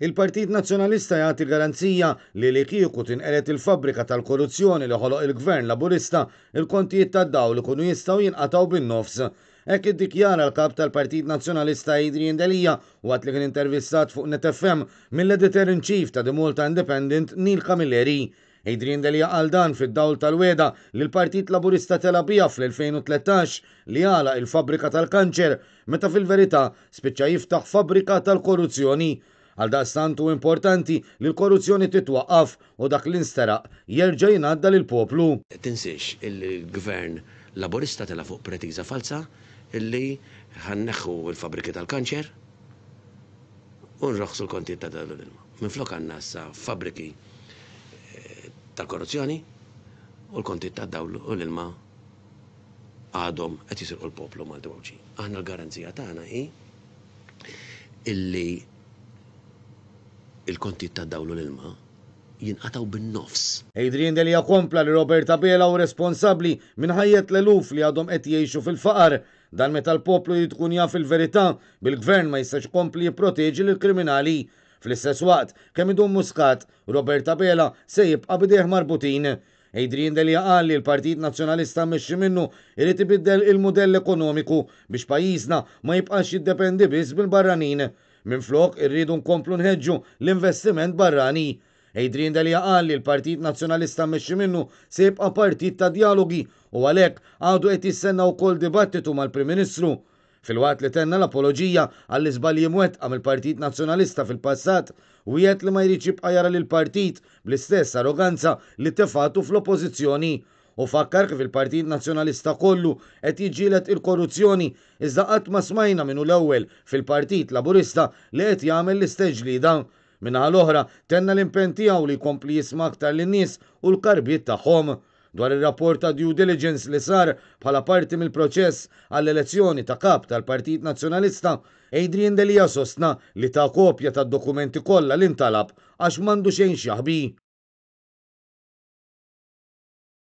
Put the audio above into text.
Il-Partit Nazzjonalista jagħti garanzija li li kieku tinqered il-fabbrika tal-korruzzjoni li ħoloq il-Gvern Laburista, il-kontijiet tad-dawl ikunu jistgħu jinqatgħu bin-nofs. Hekk iddikjara l-Kap tal-Partit Nazzjonalista Adrian Delia waqt li kien intervistat fuq Net FM mill-Editor in Chief ta' The Malta Independent Neil Camilleri. Adrian Delia qal dan fid-dawl tal-wegħda li l-Partit Laburista tela' biha fl-2013 li għalaq il-fabbrika tal-kanċer meta fil-verità spiċċa jiftaħ fabbrika tal-korruzzjoni. Għaldaqstant hu importanti li l-korruzzjoni titwaqqaf u dak li nsteraq jerġa' jingħadda lill-poplu. Tinsiex illi l-Gvern Laburista tela' fuq pretiża falza illi ħa nneħħu l-fabbriki tal-kanċer u nroħħsu l-kontijiet ta' dawl u l-ilma. Minflok għandna issa fabbriki tal-korruzzjoni u l-kontijiet tad-dawl u l-ilma għadhom qed jisirqu l-poplu Malti u Għawdxi. Aħna l-garanzija tagħna hi illi l-kontijiet tad-dawl u l-ilma jinqatgħu bin-nofs. Adrian Delia kompla li Robert Abela hu responsabbli minn ħajjet l-eluf li għadhom qed jgħixu fil-faqar. Dan meta l-poplu jrid ikun jaf il-verità, bil-Gvern ma jistax ikompli jipproteġi lill-kriminali. Fl-istess waqt, kemm idum Muscat, Robert Abela se jibqa' b'idejh marbutin. Adrian Delia qal li l-Partit Nazzjonalista mmexxi minnu jrid ibiddel il-mudell ekonomiku biex pajjiżna ma jibqax jiddependi biss mill-barranin. Minflok irridu nkomplu nħeġġu l-investiment barrani. Adrian Delia qal li l-Partit Nazzjonalista mmexxi minnu se jibqa' partit ta' djalogi u għalhekk għadu qed jistenna wkoll dibattitu mal-Prim Ministru. Filwaqt li tenna l-apoloġija għall-iżbalji mwettqa mill-Partit Nazzjonalista fil-passat, wiegħed li ma jridx jibqa' jara lill-partit bl-istess arroganza li tefgħatu fl-Oppożizzjoni. Hu fakkar kif il-Partit Nazzjonalista kollu qed jiġġieled il-korruzzjoni iżda qatt ma smajna min hu l-ewwel fil-Partit Laburista li qed jagħmel l-istess ġlieda. Min-naħa l-oħra, tenna l-impenn tiegħu li jkompli jisma' aktar lin-nies u l-karbiet tagħhom. Dwar ir-rapport ta' due diligence li sar bħala parti mill-proċess għall-elezzjoni ta' Kap tal-Partit Nazzjonalista, Adrian Delia sostna li ta kopja tad-dokumenti kollha li ntalab għax m'għandu xejn x'jaħbi.